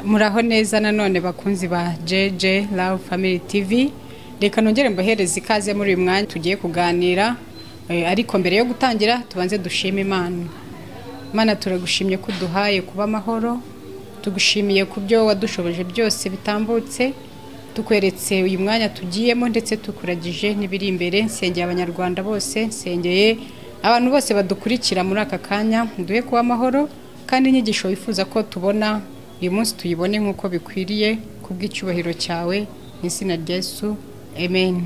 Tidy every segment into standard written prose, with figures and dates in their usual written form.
Muraho neza nanone bakunzi ba JJ Love Family TV. Reka nongere mbahereze ikaze muri uyu mwanya tugiye kuganira, ariko mbere yo gutangira tubanze dushime Imana. Imana, turagushimye ko uduhaye kuba amahoro, tugushimiye ku byo wadushoboje byose bitambutse, tukweretse uyu mwanya tugiyemo ndetse tukuragije n'ibiri imbere. Nsengeye Abanyarwanda bose, nsengeye abantu bose badukurikira muri aka kanya, duhe kuba amahoro kandi inyigisho wifuza ko tubona uyu munsi tuyibone nk'uko bikwiriye kubw'icyubahiro cyawe, mu izina rya Yesu, amen.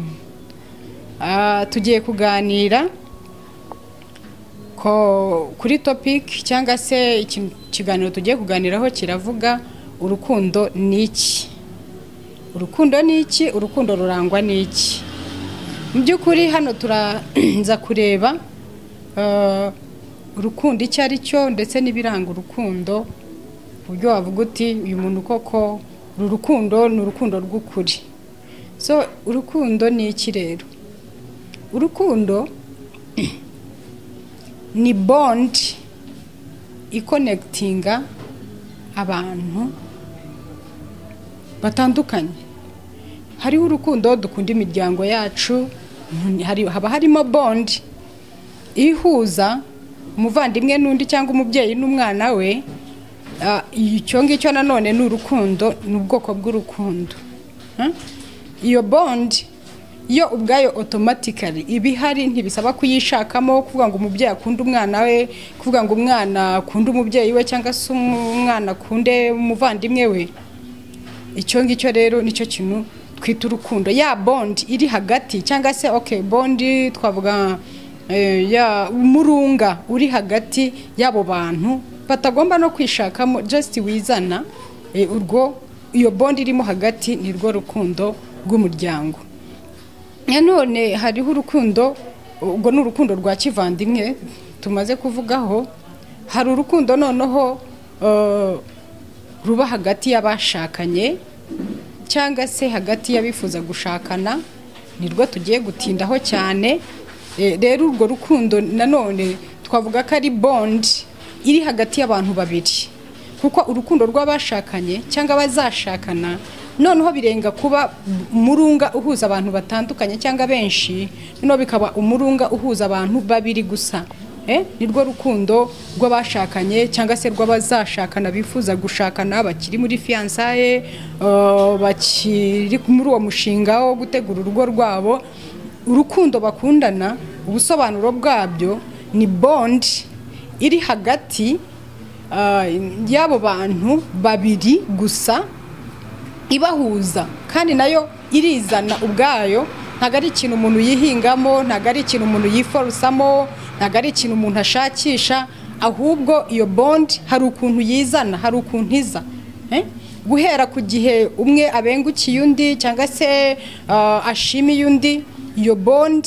Tugiye kuganira ko kuri topic cyangwa se ikiganiro tugiye kuganiraho kiravuga urukundo ni iki? Urukundo ni iki? Urukundo rurangwa n'iki? Mu by'ukuri hano turaza kureba urukundo icyo ari cyo ndetse n'ibiranga urukundo, ku buryo wavuga uti uyu muntu koko uru rukundo ni urukundo rw'ukuri. So urukundo ni iki rero? Urukundo ni bond iconnectinga abantu batandukanye. Hariho urukundo dukunda imiryango yacu, haba harimo bond ihuza umuvandimwe n'undi cyangwa umubyeyi n'umwana we. Icyo ngicyo nanone ni urukundo, ni ubwoko bw'urukundo. Iyo bond yo ubwayo automatically iba ihari, ntibisaba kuyishakamo, kuvuga ngo umubyeyi akunde umwana we, kuvuga ngo umwana akunde umubyeyi we cyangwa se umwana akunde umuvandimwe we. Icyo ngicyo rero nicyo kintu twita urukundo, ya bond iri hagati cyangwa se okay bond twavuga ya umurunga uri hagati y'abo bantu batagomba no kwishakamo, just wizana urwo iyo bond irimo hagati ni rwo rukundo rw'umuryango. Nanone hariho urukundo, ubwo ni urukundo rwa kivandimwe tumaze kuvugaho. Hari urukundo noneho ruba hagati y'abashakanye cyangwa se hagati y'abifuza gushakana, nirwo tugiye gutindaho cyane. Rero urwo rukundo nanone twavuga ko ari bond iri hagati y'abantu babiri, kuko urukundo rw'abashakanye cyangwa abazashakana noneho birenga kuba umurunga uhuza abantu batandukanye cyangwa benshi, noneho bikaba umurunga uhuza abantu babiri gusa. Nirwo rukundo rw'abashakanye cyangwa se rw'abazashakana bifuza gushakana bakiri muri fiançailles, bakiri muri uwo mushinga wo gutegura urugo rwabo. Urukundo bakundana, ubusobanuro bwabyo ni bond iri hagati y'abo bantu babiri gusa ibahuza, kandi nayo irizana ubwayo. Ntabwo ari ikintu umuntu yihingamo, ntabwo ari ikintu umuntu yiforusamo, ntabwo ari ikintu umuntu ashakisha, ahubwo iyo bond hari ukuntu yizana, hari ukuntu iza. Guhera ku gihe umwe abengukiye undi cyangwa se ashimiye undi, iyo bond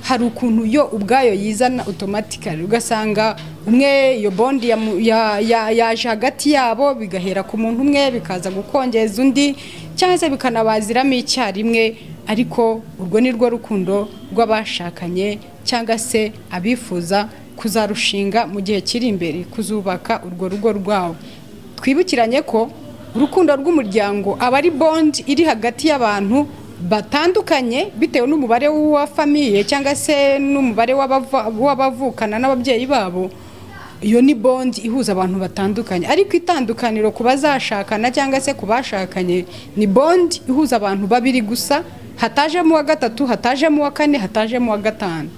hari ukuntu yo ubwayo yizana automatically, ugasanga umwe iyo bond yaje hagati yabo, bigahera ku muntu umwe bikaza gukongeza undi cyangwa se bikanabaziramo icyarimwe. Ariko urwo ni rwo rukundo rw'abashakanye cyangwa se abifuza kuzarushinga mu gihe kiri imbere, kuzubaka urwo rugo rwabo. Twibukiranye ko urukundo rw'umuryango aba ari bond iri hagati y'abantu batandukanye bitewe n'umubare wa famille cyangwa se n'umubare w'abavukana n'ababyeyi babo. Iyo ni bond ihuza abantu batandukanye, ariko itandukaniro ku bazashakana cyangwa se ku bashakanye ni bond ihuza abantu babiri gusa, hatajemo uwa gatatu, hatajemo uwa kane, hatajemo uwa gatanu.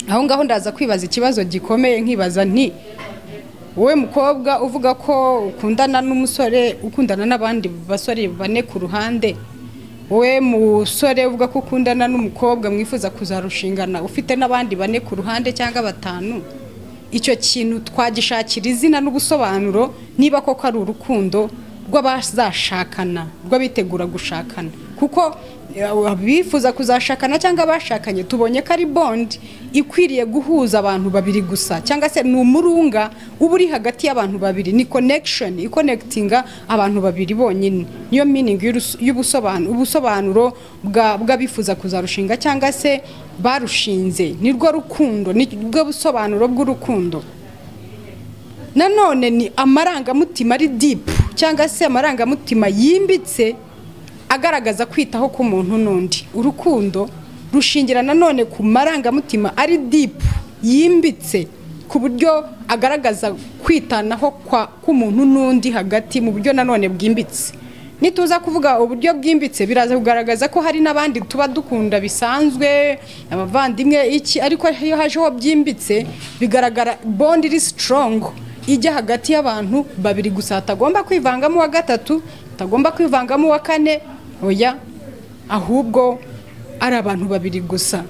Aho ngaho ndaza kwibaza ikibazo gikomeye, nkibaza nti wowe mukobwa uvuga ko ukundana n'umusore ukundana n'abandi basore bane ku ruhande, wowe musore uvuga ko ukundana n'umukobwa mwifuza kuzarushingana ufite n'abandi bane ku ruhande cyangwa batanu, icyo kintu twagishakira izina n'ubusobanuro niba koko ari urukundo rw'abazashakana, rw'abitegura gushakana. Kuko abifuza kuzashakana cyangwa abashakanye tubonye ko ari bond ikwiriye guhuza abantu babiri gusa, cyangwa se ni umurunga uba uri hagati y'abantu babiri, ni connection iconnectinga abantu babiri bonyine. Niyo meaning y'ubusobanuro bw'abifuza kuzarushinga cyangwa se barushinze, nirwo rukundo, nirwo busobanuro bw'urukundo. Nanone ni amarangamutima ari deep cyangwa se amarangamutima yimbitse agaragaza kwitaho k'umuntu n'undi. Urukundo rushingira nanone ku marangamutima ari deep, yimbitse, ku buryo agaragaza kwitanaho k'umuntu n'undi hagati mu buryo nanone bwimbitse. Nituza kuvuga uburyo bwimbitse, biraza kugaragaza ko hari n'abandi tuba dukunda bisanzwe, abavandimwe iki, ariko iyo hajeho byimbitse bigaragara bond iri strong ijya hagati y'abantu babiri gusa, hatagomba kwivangamo uwa gatatu, hatagomba kwivangamo uwa kane, oya, ahubwo ari abantu babiri gusa.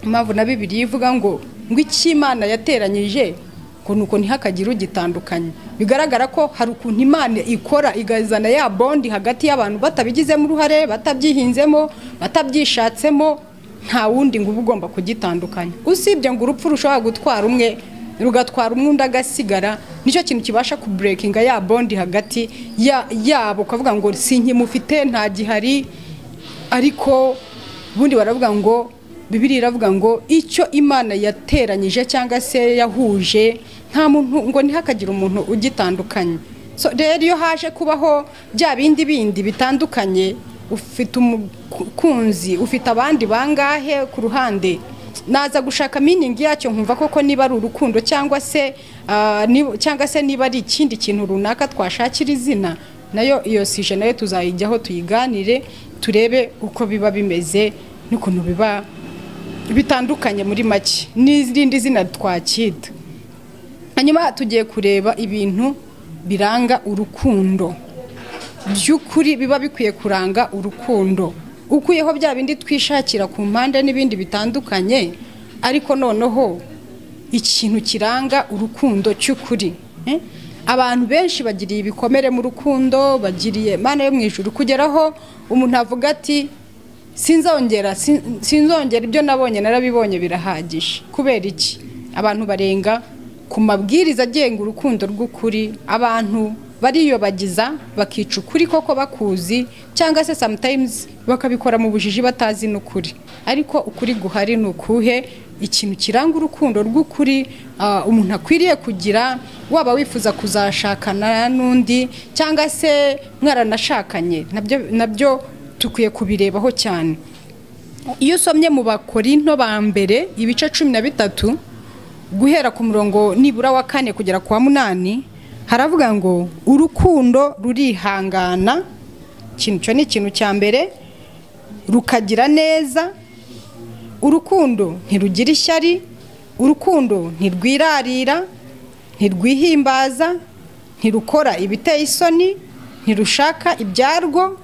Impamvu na Bibiliya ivuga ngo icyo Imana yateranyije ngo nuko ntihakagire ugitandukanye, bigaragara ko hari ukuntu Imana ikora igazana ya bond hagati y'abantu batabigizemo uruhare, batabyihinzemo, batabyishatsemo, nta wundi ngo uba ugomba kugitandukanya, usibye ngo urupfu rushobora gutwara umwe rugatwara umwe undi agasigara. Nicyo kintu kibasha kubreakinga ya bond hagati yabo, ukavuga ngo sinkimufite, nta gihari. Ariko ubundi baravuga ngo Bibiliya iravuga ngo icyo Imana yateranyije cyangwa se yahuje nta muntu, ngo ntihakagire umuntu ugitandukanye. So rero iyo haje kubaho bya bindi bindi bitandukanye, ufite umukunzi, ufite abandi bangahe ku ruhande, naza gushaka meaning yacyo nkumva koko niba ari urukundo cyangwa se cyangwa se niba ari ikindi kintu runaka twashakira izina, nayo iyo sujet nayo tuzayijyaho tuyiganire, turebe uko biba bimeze n'ukuntu biba bitandukanye muri make n'irindi zina twakita. Hanyuma tugiye kureba ibintu biranga urukundo by'ukuri, biba bikwiye kuranga urukundo, ukuyeho bya bindi twishakira ku mpande n'ibindi bitandukanye, ariko noneho ikintu kiranga urukundo cy'ukuri. Abantu benshi bagiriye ibikomere mu rukundo, bagiriye Mana yo mu ijuru, kugeraho umuntu avuga ati sinzongera ibyo nabonye narabibonye birahagije. Kubera iki? Abantu barenga ku mabwiriza agenga urukundo rw'ukuri, abantu bariyobagiza bakica ukuri koko bakuzi, cyangwa se sometimes bakabikora mu bujiji batazi n'ukuri. Ariko ukuri guhari ni ukuhe? Ikintu kiranga urukundo rw'ukuri umuntu akwiriye kugira, waba wifuza kuzashakana n'undi cyangwa se mwaranashakanye, nabyo tukwiye kubirebaho cyane. Iyo usomye mu Bakorinto ba mbere ibice 13 guhera ku murongo nibura wa 4 kugera ku wa 8, haravuga ngo urukundo rurihangana, ikintu cyo ni ikintu cya mbere, rukagira neza, urukundo ntirugira ishyari, urukundo ntirwirarira, ntirwihimbaza, ntirukora ibiteye isoni, ntirushaka ibyarwo,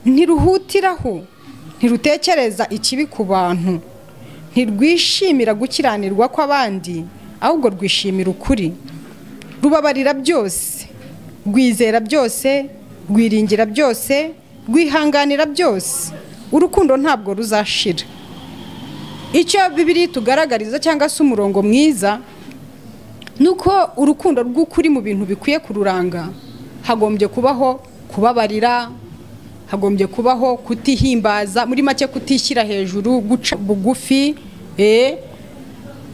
ntiruhutiraho, ntirutekereza ikibi ku bantu, ntirwishimira gukiranirwa kw'abandi, ahubwo rwishimira ukuri, rubabarira byose, rwizera byose, rwiringira byose, rwihanganira byose. Urukundo ntabwo ruzashira. Icyo Bibiliya tugaragariza cyangwa se umurongo mwiza nuko urukundo rw'ukuri mu bintu bikwiye kururanga hagombye kubaho kubabarira, hagombye kubaho kutihimbaza, muri make kutishyira hejuru, guca bugufi.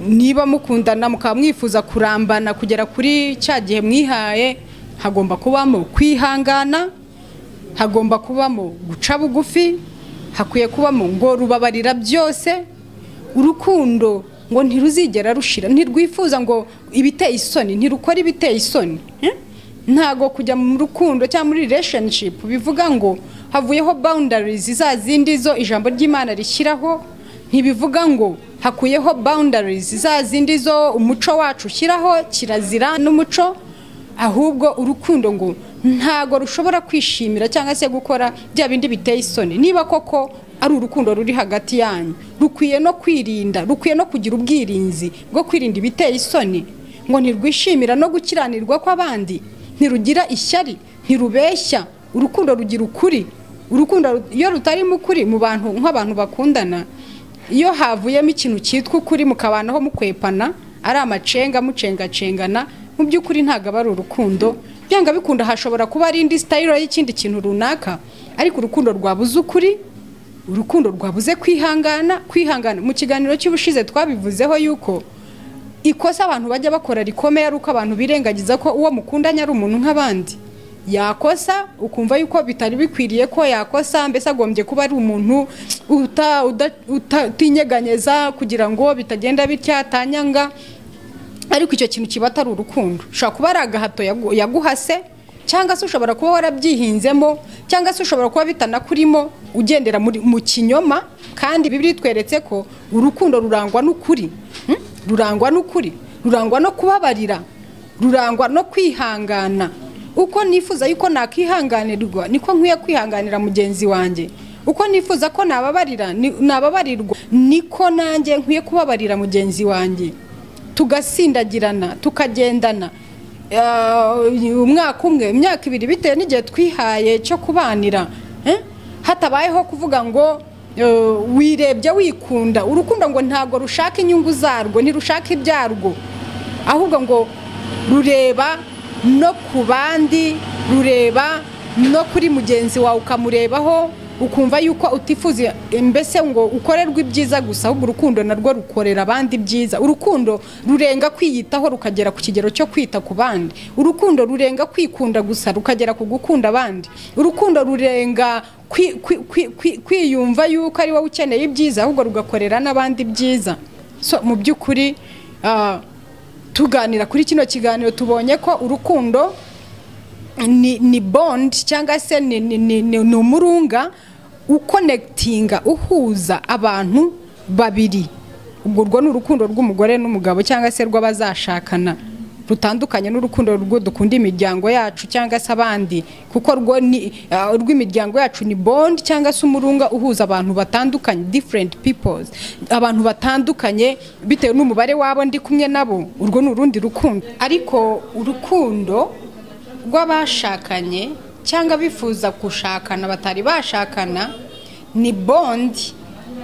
Niba mukundana mukaba mwifuza kurambana kugera kuri cya gihe mwihaye, hagomba kubamo kwihangana, hagomba kubamo guca bugufi, hakwiye kubamo ngo rubabarira byose. Urukundo ngo ntiruzigera rushira, ntirwifuza ngo ibiteye isoni, ntirukora ibiteye isoni. Ntago kujya mu rukundo cyangwa muri relationship bivuga ngo havuyeho boundaries za zindi zo ijambo ry'Imana rishyiraho, ntibivuga ngo hakuyeho boundaries za zindi zo umuco wacu ushyiraho, kirazira n'umuco, ahubwo urukundo ngo ntago rushobora kwishimira cyangwa se gukora bya bindi biteye isoni. Niba koko ari urukundo ruri hagati yanyu, rukwiye no kwirinda, rukwiye no kugira ubwirinzi bwo kwirinda ibiteye isoni. Ngo ntirwishimira no gukiranirwa kw'abandi, ntirugira ishyari, ntirubeshya. Urukundo rugira ukuri. Urukundo iyo rutarimo ukuri mu bantu, nk'abantu bakundana, iyo havuyemo ikintu cyitwa ukuri mukabanaho mukwepana, ari amacenga mucengacengana, mu by'ukuri ntago aba ari urukundo. Byanga bikunda hashobora kuba ari indi style y'ikindi kintu runaka, ariko urukundo rwabuze ukuri, urukundo rwabuze kwihangana. Kwihangana mu kiganiro cy'ubushize twabivuzeho yuko ikosa abantu bajya bakora rikomeye ari uko abantu birengagiza ko uwo mukundanye ari umuntu nk'abandi. Yakosa ukumva yuko bitari bikwiriye ko yakosa, mbese agombye kuba ari umuntu utinyeganyeza kugira ngo bitagenda bitya, atanyanga. Ariko icyo kintu kiba atari urukundo. Ushobora kuba ari agahato yaguhase, cyangwa se ushobora kuba warabyihinzemo, cyangwa se ushobora kuba bitanakurimo, ugendera mu kinyoma. Kandi Bibiliya itweretse ko urukundo rurangwa n'ukuri, rurangwa n'ukuri, rurangwa no kubabarira, rurangwa no kwihangana. Uko nifuza yuko nakihanganirwa niko nkwiye kwihanganira mugenzi wanjye, uko nifuza ko nababarira nababarirwa niko nanjye nkwiye kubabarira mugenzi wanjye. Tugasindagirana, tukagendana umwaka umwe, imyaka ibiri, bitewe n'igihe twihaye cyo kubanira, hatabayeho kuvuga ngo wirebye wikunda. Urukundo ngo ntabwo rushaka inyungu zarwo, ntirushaka ibyarwo, ahubwo ngo rureba no ku bandi, rureba no kuri mugenzi wawe, ukamurebaho ukumva yuko utifuza mbese ngo ukorerwe ibyiza gusa, ahubwo urukundo narwo rukorera abandi ibyiza. Urukundo rurenga kwiyitaho rukagera ku kigero cyo kwita ku bandi. Urukundo rurenga kwikunda gusa rukagera ku gukunda abandi. Urukundo rurenga kwiyumva yuko ari wowe ukeneye ibyiza, ahubwo rugakorera n'abandi ibyiza. So mu by'ukuri tuganira kuri kino kiganiro tubonye ko urukundo ni bond, cyangwa se ni umurunga uconnectinga, uhuza abantu babiri. Ubwo urwo ni urukundo rw'umugore n'umugabo cyangwa se rw'abazashakana, rutandukanye n'urukundo rwo dukunda imiryango yacu cyangwa se abandi, kuko rwo ni rw'imiryango yacu ni bond cyangwa se umurunga uhuza abantu batandukanye, different peoples, abantu batandukanye bitewe n'umubare wabo ndi kumwe nabo. Urwo ni urundi rukundo. Ariko urukundo rw'abashakanye cyangwa bifuza gushakana batari bashakana ni bond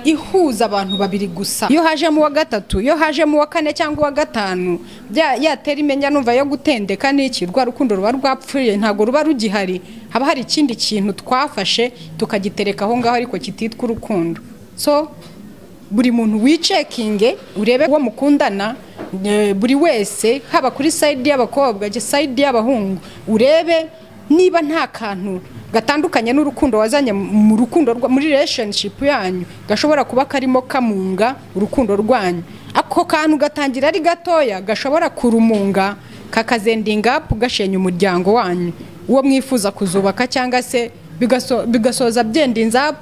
ihuza abantu babiri gusa. Iyo hajemo uwa gatatu, iyo hajemo uwa kane cyangwa uwa gatanu, yatera imenya numva yo gutendeka n'iki, rwa rukundo ruba rwapfuye, ntabwo ruba rugihari. Haba hari ikindi kintu twafashe tukagitereka aho ngaho, ariko kititwa urukundo. So buri muntu wicheckinge, urebe uwo mukundana, buri wese, haba kuri side y'abakobwa, side y'abahungu, urebe niba nta kantu gatandukanye n'urukundo wazanye mu rukundo muri relationship yanyu gashobora kuba karimo kamunga urukundo rwanyu. Ako kantu gatangira ari gatoya, gashobora kurumunga kakaendinga up gashenya umuryango wanyu uwo mwifuza kuzubaka, cyangwa se bigasoza byendinze up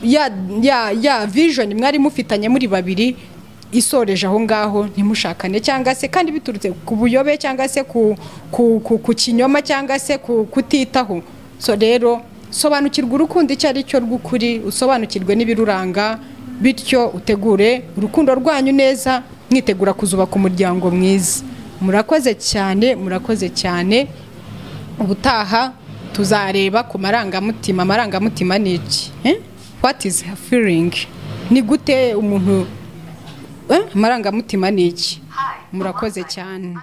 ya vision mwari mufitanye muri babiri isoreje aho ngaho, ntimushakane, cyangwa se kandi biturutse ku buyobe cyangwa se ku kinyoma cyangwa se ku kutitaho. So rero sobanukirwa urukundo icyo ari cyo rw'ukuri, usobanukirwe n'ibiruranga, bityo utegure urukundo rwanyu neza, mwitegura kuzubaka umuryango mwiza. Murakoze cyane, murakoze cyane. Ubutaha tuzareba ku marangamutima. Amarangamutima ni iki? What is feeling? Ni gute umuntu, amarangamutima ni iki? Murakoze cyane.